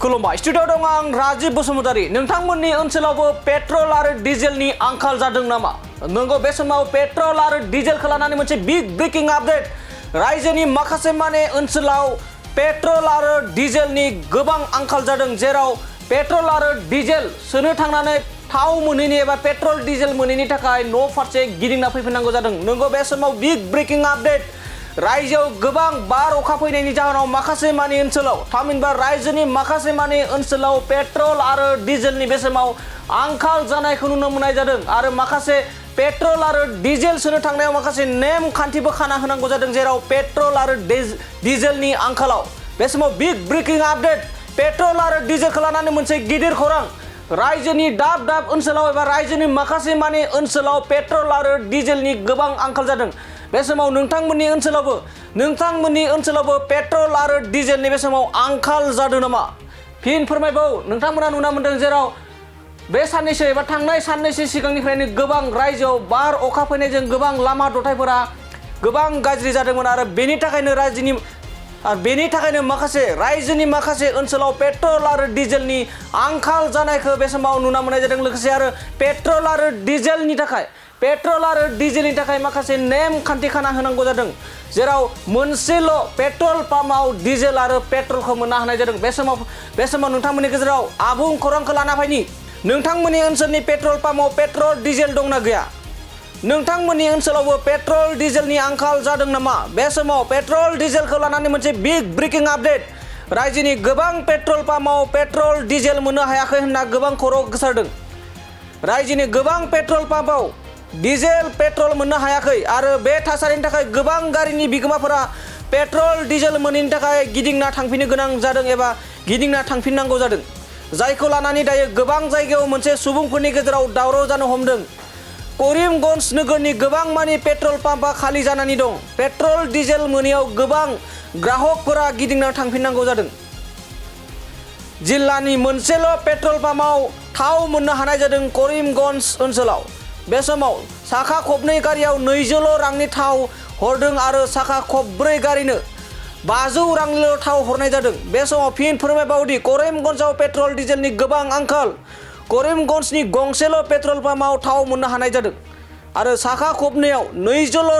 खुलुमबाय स्टुडिअ दं आं राजीव बसुमतारी। नोंथांमोननि ओनसोलावबो पेट्रल आरो डिजेलनि आंखाल जादों नामा? नंगौ, बे समाव पेट्रल आरो डिजेलखौ लानानै मोनसे बिग ब्रेकिं आपडेट। रायजोनि माखासे माने ओनसोलाव पेट्रल आरो डिजेलनि गोबां आंखाल जादों, जेराव पेट्रल आरो डिजेल सोनो थांनानै थाव मोनैनि एबा पेट्रल डिजेल मोनैनि थाखाय न' फारसे गिदिंना फैफिननांगौ जादों। नंगौ, बे समाव बिग ब्रेकिं आपडेट। रायजोआव गोबां बार अखा फैनायनि जाहोनाव माखासे मानि ओनसोलाव थामहिनबा रायजोनि माखासे मानि ओनसोलाव पेट्रल आरो डिजेलनि बेसेनाव आंखाल जानायखौ नुनो मोननाय जादों आरो माखासे पेट्रल आरो डिजेल सोनो थांनायाव माखासे नेम खान्थिबो खाना होनांगौ जादों, जेराव पेट्रल आरो डिजेलनि आंखालाव। बे समाव बिग ब्रेकिं आपडेट। पेट्रल आरो डिजेलखौ लानानै मोनसे गिदिर खौरां। रायजोनि दाब दाब ओनसोलाव एबा रायजोनि माखासे मानि ओनसोलाव पेट्रल आरो डिजेलनि गोबां आंखाल जादों। बे समाव नोंथांमोननि ओनसोलावबो पेट्रल आरो डिजेलनि बे समाव आंखाल जादों नामा? फिन फोरमायबाव। नोंथांमोना नुना मोनदों जेराव बे साननैसो एबा थांनाय साननैसो सिगांनिफ्रायनो गोबां रायजोआव बार अखा फैनायजों गोबां लामा दथायफोरा गोबां गाज्रि जादोंमोन आरो बेनि थाखायनो माखासे रायजोनि माखासे ओनसोलाव पेट्रल आरो डिजेलनि आंखाल जानायखौ बे समाव नुना मोननाय जादों। लोगोसे आरो पेट्रल आरो डिजेलनि थाखाय माखासे नेम खान्थि खाना होनांगौ जादों, जेराव मोनसेल' पेट्रल पाम्पआव डिजेल आरो पेट्रलखौ मोननो हानाय जादों। बे समाव नोंथांमोननि गेजेराव आबुं खौरांखौ लाना फैनि। नोंथांमोननि ओनसोलनि पेट्रल पाम्पआव पेट्रल डिजेल दंना गैया? नोंथांमोननि ओनसोलावबो पेट्रल डिजेलनि आंखाल जादों नामा? बे समाव पेट्रल डिजेलखौ लानानै मोनसे बिग ब्रेकिं आपडेट। रायजोनि गोबां पेट्रल पाम्पआव पेट्रल डिजेल मोननो हायाखै होनना गोबां खौरां गोसारदों। रायजोनि गोबां पेट्रल पाम्पआव डिजेल पेट्रल मोननो हायाखै आरो बे थासारिनि थाखाय गोबां गारिनि बिगोमाफोरा पेट्रल डिजेल मोनैनि थाखाय गिदिंना थांफिननो गोनां जादों एबा गिदिंना थांफिननांगौ जादों, जायखौ लानानै दायो गोबां जायगायाव मोनसे सुबुंफोरनि गेजेराव दावराव जानो हमदों। करिमगन्ज नोगोरनि गोबां मानि पेट्रल पाम्पआ खालि जानानै दं। पेट्रल डिजेल मोनैयाव गोबां ग्राहकफोरा गिदिंना थांफिननांगौ जादों। जिल्लानि मोनसेल' पेट्रल पाम्पआव थाव मोननो हानाय जादों करिमगन्ज ओनसोलाव। बे समाव साखा खबनै गारियाव 200 रांनि थाव हरदों आरो साखा खबब्रै गारिनो 500 रांनिल' थाव हरनाय जादों। बे समाव फिन फोरमायबावदि करिमगन्जआव पेट्रल डिजेलनि गोबां आंखाल। करिमगन्जनि गंसेल' पेट्रल पाम्पआव थाव मोननो हानाय जादों आरो साखा खबनैयाव 200